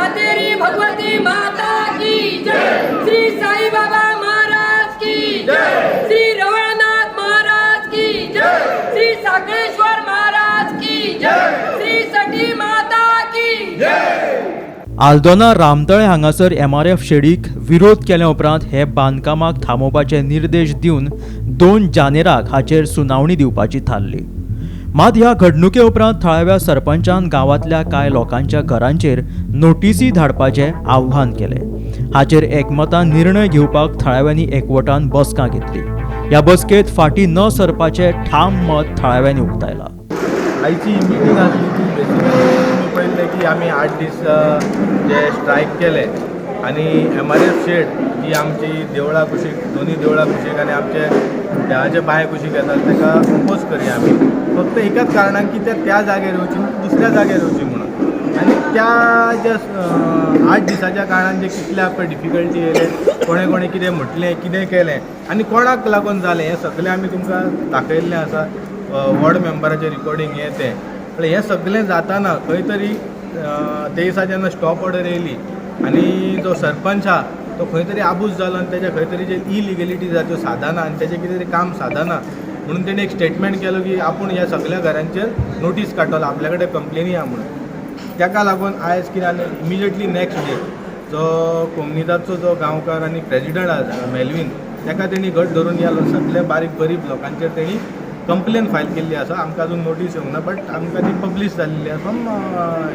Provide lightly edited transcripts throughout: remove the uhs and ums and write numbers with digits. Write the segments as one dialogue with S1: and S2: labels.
S1: सातेरी भगवती माता की जय, श्री साई बाबा महाराज की जय, श्री रवळनाथ महाराज की जय, श्री साखळेश्वर महाराज की जय, श्री सटी माता की
S2: आल्दोना रामतळे हांगासर एमआरएफ शेडीक विरोध केल्या उपरांत हे बांदकामाक थांबोवपाचे निर्देश दिवन 2 जानेराक हाचेर सुनावणी दिवपाची थारली. मात ह्या घडणुके उपरांत थळाव्या सरपंचान गांवांतल्या कांय लोकांच्या घरांचेर नोटीसी धाडपाचें आव्हान केलें. हाचेर एकमतान निर्णय घेवपाक थळाव्यांनी एकवटान बसका घेतली. ह्या बसकेंत फाटीं न सरपाचें ठाम मत थळाव्यांनी उक्तायलां.
S3: आयची मिटींग आसली ती बेसिकली तुमी पळयल्लें की आमी 8 दीस जे स्ट्रायक केले आनी एमआरएफ शेड जी आमची देवळा कुशीक, दोनूय देवळा कुशीक आनी आमचे देवाचे बांय कुशीक येतात ताका अपोज करया आमी, फक्त एकाच कारणान की त्या जाग्यार येवची दुसऱ्या जाग्यार येवची म्हणून. आनी त्या ज्या 8 दिसाच्या काळान जे कितले आपल्या डिफिकल्टी येयले, कोणें कोणें कितें म्हटलें, कितें केलें आनी कोणाक लागून जालें हें सगळें आमी तुमकां दाखयल्लें आसा. वॉर्ड मेंबराचें रिकॉर्डींग हें तें, पण हें सगळें जाताना खंय तरी ते दिसा जेन्ना स्टॉप ऑर्डर येयली आनी जो सरपंच आहा तो खंय तरी आबूज जालो आनी तेजे खंय तरी जे इलिगलिटी जाता त्यो सादना आनी तेजें कितें तरी काम सादना म्हणून तेणें एक स्टेटमेंट केलो की आपूण ह्या सगल्या घरांचेर नोटीस काडटलो, आपल्या कडेन कंप्लेनी आहा म्हणून. ताका लागून आयज कितें जालें, इमिजिएटली नेक्स्ट डे जो कोमनिदाचो जो गांवकार आनी प्रेजिडंट आसा मेलवीन, ताका तेणी घट धरून ह्या सगल्या बारीक गरीब लोकांचेर तेणी कंप्लेन फायल केल्ली आसा. आमकां अजून नोटीस येवंक ना, बट आमकां ती पब्लीश जाल्ली आसा फ्रॉम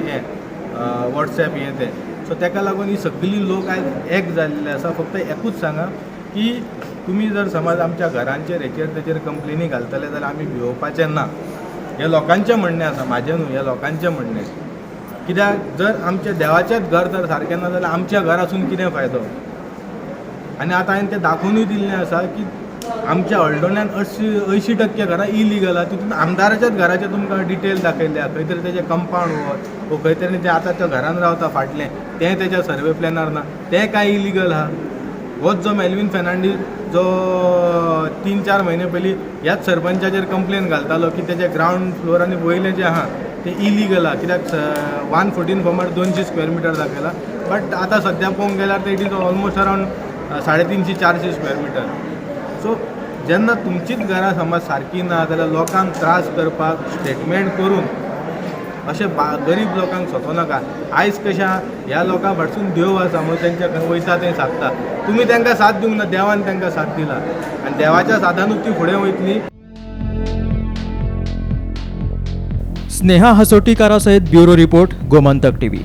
S3: हें वॉट्सएप हें तें. सो ताका लागून ही सगळी लोक आयज एक जाल्ले आसा. फक्त एकूच सांगा की तुमी जर समज आमच्या घरांचेर हेचेर तेचेर कंप्लेनी घालतले जाल्यार आमी भिवपाचें ना. हें लोकांचें म्हणणें आसा, म्हाजें न्हू, हें लोकांचें म्हणणें. कित्याक जर आमच्या देवाचेंच घर जर सारकें ना जाल्यार आमच्या घर आसून कितें फायदो? आनी आतां हांवें तें दाखोवनूय दिल्लें आसा की आमच्या हळदोण्यान 80% घरां इलिगल आहा. तितून आमदाराच्याच घराचें तुमकां डिटेल दाखयल्लें आहा. खंय तरी तेजें कंपावंड वॉल वो खंय तरी तें आतां त्या घरान रावता फाटलें तें तेज्या सर्वे प्लॅनार ना, तें कांय इलिगल आहा. होच जो मेलवीन फेर्नांडीस जो 3-4 म्हयने पयलीं ह्याच सरपंचाचेर कंप्लेन घालतालो की तेजें ग्रावंड फ्लोर आनी वयलें जें आहा तें इलिगल आहा, कित्याक 114 फॉर्मार 200 स्क्वेअर मिटर दाखयलां, बट आतां सद्या पळोवंक गेल्यार ते it is almost around 350-400 square metre. So जेन्ना तुमचीच घरां समज सारकी ना जाल्यार लोकांक त्रास करपाक स्टेटमेंट करून अशें गरीब लोकांक सतो नाका. आयज कशें आहा, ह्या लोकां फाटसून देव आसा म्हणून तेंच्या खंय वयता थंय सादता. तुमी तांकां साथ दिवंक ना, देवान तांकां साथ दिला आनी देवाच्या सादानूच ती फुडें वयतली.
S2: स्नेहा हसोटीकारा सहित ब्युरो रिपोर्ट, गोमंतक टीव्ही.